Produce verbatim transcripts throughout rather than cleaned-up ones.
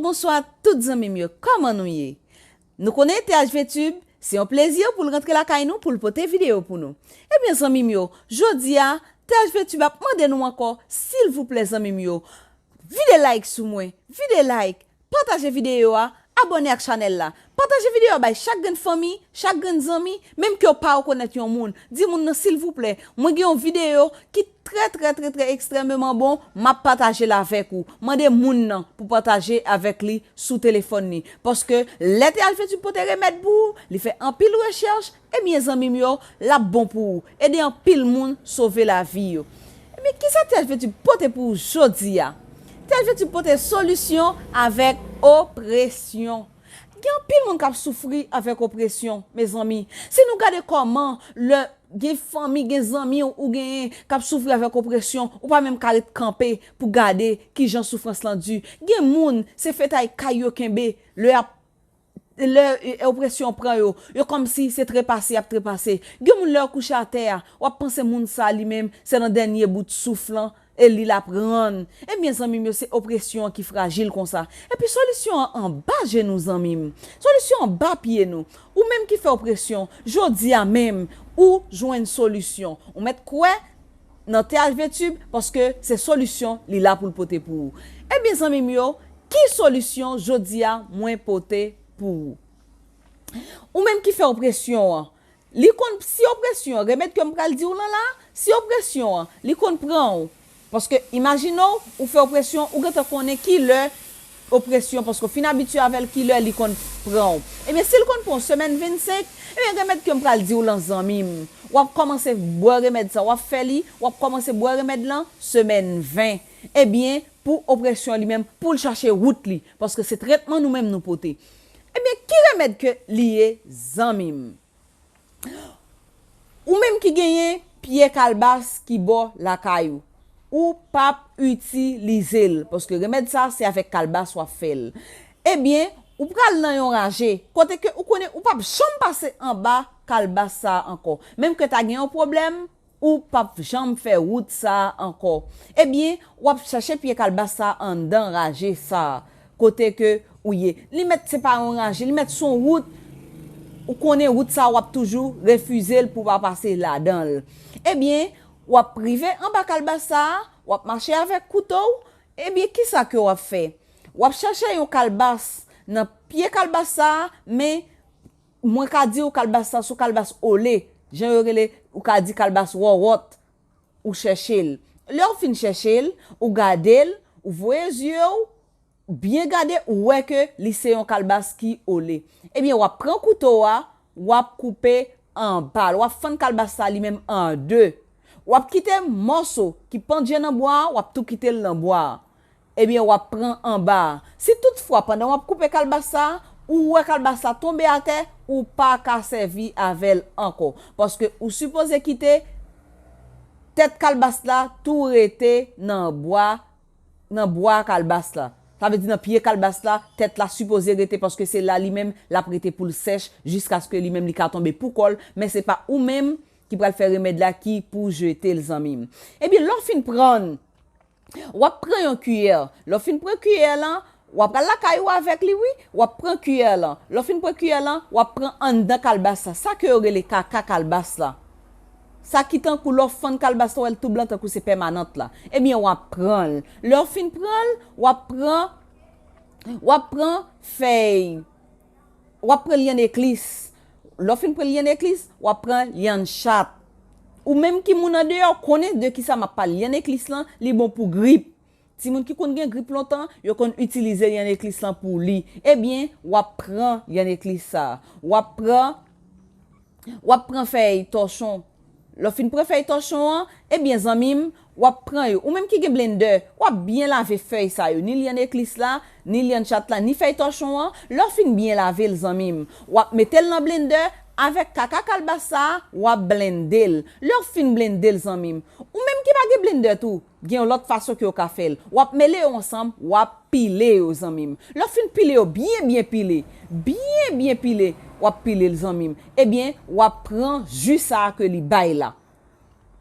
Bonswa tout zanmi m yo, kòman nou ye? Nou konnen T H V Tube, se yon plezi pou l rantre lakay nou pou l pote videyo pou nou. Ebyen zanmi m yo, jodi a, T H V Tube ap mande nou ankò, silvouplè zanmi m yo, vide like sou mwen, vide like, pataje videyo a, abòne ak chanèl la. Pataje videyo a bay chak grenn fanmi, chak grenn zanmi, menm ke w pa rekonèt yon moun. Di moun nan, silvouplè, mwen gen yon videyo ki trè, trè, trè, trè ekstrèmeman bon, m ap pataje l avèk ou. Mande moun nan pou pataje avèk li sou telefòn li. Paske lè T H V Tube pote remèd pou ou, li fè anpil rechèch, ebyen zanmi m yo, l ap bon pou ou. Ede anpil moun sove lavi yo. Ebyen, kisa T H V Tube pote pou ou jodi a? T H V Tube pote solisyon avèk opresyon. Gen anpil moun k ap soufri avèk opresyon, mezanmi. Si nou gade kòman lè gen fanmi, gen zanmi ou genyen k ap soufri avèk opresyon, ou pa menm ka ret kanpe pou gade kijan soufrans lan di. Gen moun, se fetay kay yo kenbe, lè y ap, lè, e, opresyon pran yo, yo kòmsi se trepase y ap trepase. Gen moun lè yo kouche atè a, w ap panse moun sa li menm, se nan dènye bout souf lan, e li l ap rann. Ebyen zanmi m yo, se opresyon an ki frajil konsa. Epi solisyon an anba je nou zanmi m. Solisyon anba pye nou. Ou menm ki fè opresyon, jodi a menm, ou jwenn solisyon. Ou mèt kwè nan T H V Tube, paske se solisyon li la pou l pote pou ou. Ebyen zanmi m yo, ki solisyon jodi a mwen pote pou ou? Ou menm ki fè opresyon an, li konn, si opresyon an, remèd ke m pral di w lan la, si opresyon an, li konn pran w, paske imajine w, ou fè opresyon, ou gentan konnen ki lè opresyon, paske w fin abitye avè l, ki lè li konn pran w. Ebyen, si l konn pran w semèn vennsenk, ebyen, remèd ke m pral di w lan zanmi m, w ap kòmanse bwè remèd sa, w ap fè li, w ap kòmanse bwè remèd lan semèn ven. Ebyen, pou opresyon li menm, pou l chache wout li, paske se trètman nou menm nou pote. Ebyen, ki remèd ke li ye, zanmi m? Ou menm ki genyen pye kalbas ki bò lakay ou, ou p ap itilize l, paske remèd sa a se avèk kalbas w ap fè l. Ebyen, ou pral nan yon raje, kote ke ou konnen ou p ap janm pase anba kalbas sa a ankò. Menm ke ta gen yon pwoblèm, ou p ap janm fè wout sa a ankò. Ebyen, w ap chèche pye kalbas sa a anndan raje sa a, kote ke ou ye. Li mèt se pa yon raje, li mèt se yon wout, ou konnen wout sa a w ap toujou refize l pou w pa pase ladan l. Ebyen, w ap rive anba kalbas sa a, w ap mache avèk kouto w, ebyen, kisa ke w ap fè? W ap chèche yon kalbas nan pye kalbas sa a, men mwen ka di w kalbas sa se yon kalbas ole, jan yo rele, ou ka di kalbas wòwòt, ou chèche l. Lè w fin chèche l, ou gade l, ou voye zye w, byen gade, ou wè ke li se yon kalbas ki ole. Ebyen, w ap pran kouto a, w ap koupe anba l, w ap fann kalbas sa li menm an de. W ap kite mòso ki pandje nan bwa a, w ap tou kite l nan bwa a. Ebyen, w ap pran anba a. Si toutfwa, pandan w ap koupe kalbas sa a, ou wè kalbas la tonbe atè, ou pa ka sèvi avè l ankò. Paske ou sipoze kite tèt kalbas la tou rete nan bwa, nan bwa kalbas la. Sa vle di nan pye kalbas la, tèt la sipoze rete, paske se la li menm l ap rete pou l sèch jiskaske li menm li ka tonbe pou kò l, men se pa ou menm ki pral fè remèd la ki pou jete l, zanmi m. Ebyen, lè w fin pran l, w ap pran yon kiyè. Lè w fin pran kiyè lan, w ap al lakay ou avèk li, wi. W ap pran kiyè lan. Lè w fin pran kiyè lan, w ap pran anndan kalbas la. Sa ke yo rele kaka kalbas la. Sa ki tankou lè w fann kalbas la, w wè l tou blan tankou se pèmanant la. Ebyen, w ap pran l. Lè w fin pran l, w ap pran, w ap pran fèy, w ap pran lyann eklis. Lè w fin pran lyann eklis, w ap pran lyann chat. Ou menm ki moun andeyò, konnen de kisa m ap pale. Lyann eklis lan, li bon pou grip. Timoun ki konn gen grip lontan, yo konn itilize lyann eklis lan pou li. Ebyen, w ap pran lyann eklis sa a. W ap pran, w ap pran fèy tòchon. Lè w fin pran fèy tòchon an, ebyen, zanmi m, w ap pran yo. Ou menm ki gen blendè, w ap byen lave fèy sa yo, ni lyann eklis la, ni lyann chat la, ni fèy tòchon an. Lè w fin byen lave l, zanmi m, w ap mete l nan blendè avèk kaka kalbas sa a, w ap blende l. Lè w fin blende l, zanmi m, ou menm ki pa gen blendè tou, gen yon lòt fason ke w ka fè l. W ap mele yo ansanm, w ap pile yo, zanmi m. Lè w fin pile yo, byen, byen pile, byen, byen pile, w ap pile l, zanmi m. Ebyen, w ap pran ji sa a ke li bay la.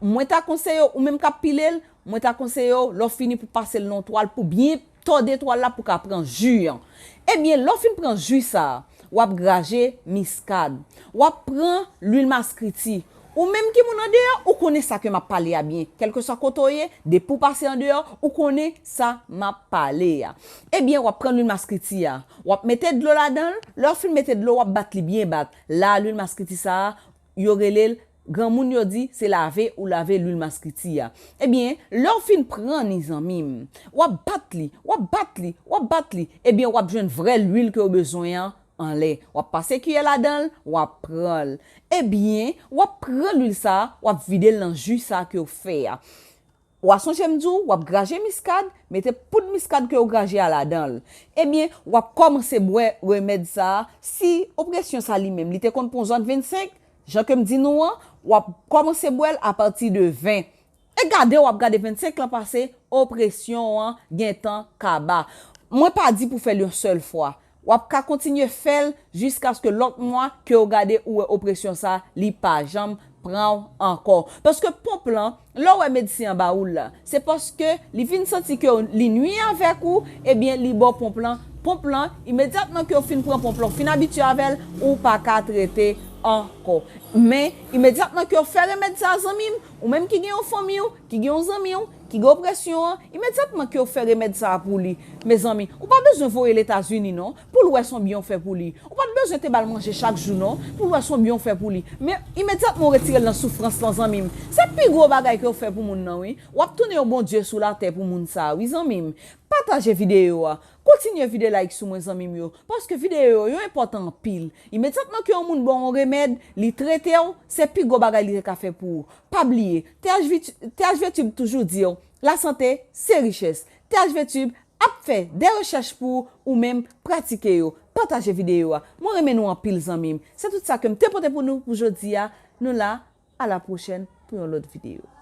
Mwen ta konseye w, ou menm k ap pile l, mwen ta konseye w, lè w fini pou pase l nan yon twal pou byen tòde twal la pou ka pran ji an. Ebyen, lè w fin pran ji sa a, w ap graje miskad. W ap pran lwil maskriti. Ou menm ki moun andeyò, ou konnen sa ke m ap pale a byen. Kèlkeswa kote w ye, depi w pase andeyò, ou konnen sa m ap pale a. Ebyen, w ap pran lwil maskriti a. W ap mete dlo ladan l. Lè w fin mete dlo, w ap bat li byen bat. La, lwil maskriti sa a, yo rele l, granmoun yo di, se lave ou lave lwil maskriti a. Ebyen, lè w fin pran li, zanmi m, w ap bat li, w ap bat li, w ap bat li. Ebyen, w ap jwenn vrè lwil ke w bezwen an anlè. W ap pase kiyè ladan l, w ap pran l. Ebyen, w ap pran lwil sa a, w ap vide l nan ji sa a ke w fè a. W a sonje m di w, w ap graje miskad, mete poud miskad ke w graje a ladan l. Ebyen, w ap kòmanse bwè remèd sa a. Si opresyon sa li menm, li te konn pou yon zòn vennsenk, jan ke m di nou an, w ap kòmanse bwè l apati de ven. E gade, w ap gade vennsenk lan pase, opresyon an gentan kaba. Mwen pa di pou fè l yon sèl fwa. W ap ka kontinye fè l jiskaske lòt mwa ke w gade ou wè opresyon sa, li pa janm pran w ankò. Paske ponp lan, lè w wè medsen an ba ou l la, se paske li vin santi ke li nwi avèk ou, ebyen, li ba w ponp lan. Ponp lan, imedyatman ke w fin pran ponp lan, w fin abitye avè l, ou pa ka trete ankò. Men, imedyatman ke w fè remèd sa, zanmi m, ou menm ki gen yon fanmi w, ki gen yon zanmi w, ki gen opresyon an, imedyatman ke w fè remèd sa a pou li, mezanmi, ou pa bezwen voye l Etazini non, pou l wè s on byen w fè pou li. Ou pa t bezwen te ba l manje chak jou non, pou l wè s on byen w fè pou li. Men imedyatman w retire l nan soufrans lan, zanmi m, se pi gwo bagay ke w fè pou moun nan, wi. W ap tounen yon Bondye sou latè pou moun sa a, wi, zanmi m. Pataje videyo a. Kontinye vide like sou mwen, zanmi m yo, paske videyo yo enpòtan anpil. Imedyatman ke yon moun ba w yon remèd, li trete w, se pi gwo bagay li te ka fè pou ou. Pa bliye, T H V Tube toujou di w, lasante se richès. T H V Tube ap fè de rechèch pou ou, ou menm pratike yo. Pataje videyo a. Mwen renmen nou anpil, zanmi m. Se tout sa ke m te pote pou nou pou jodi a. Nou la, a la pwochèn pou yon lòt videyo.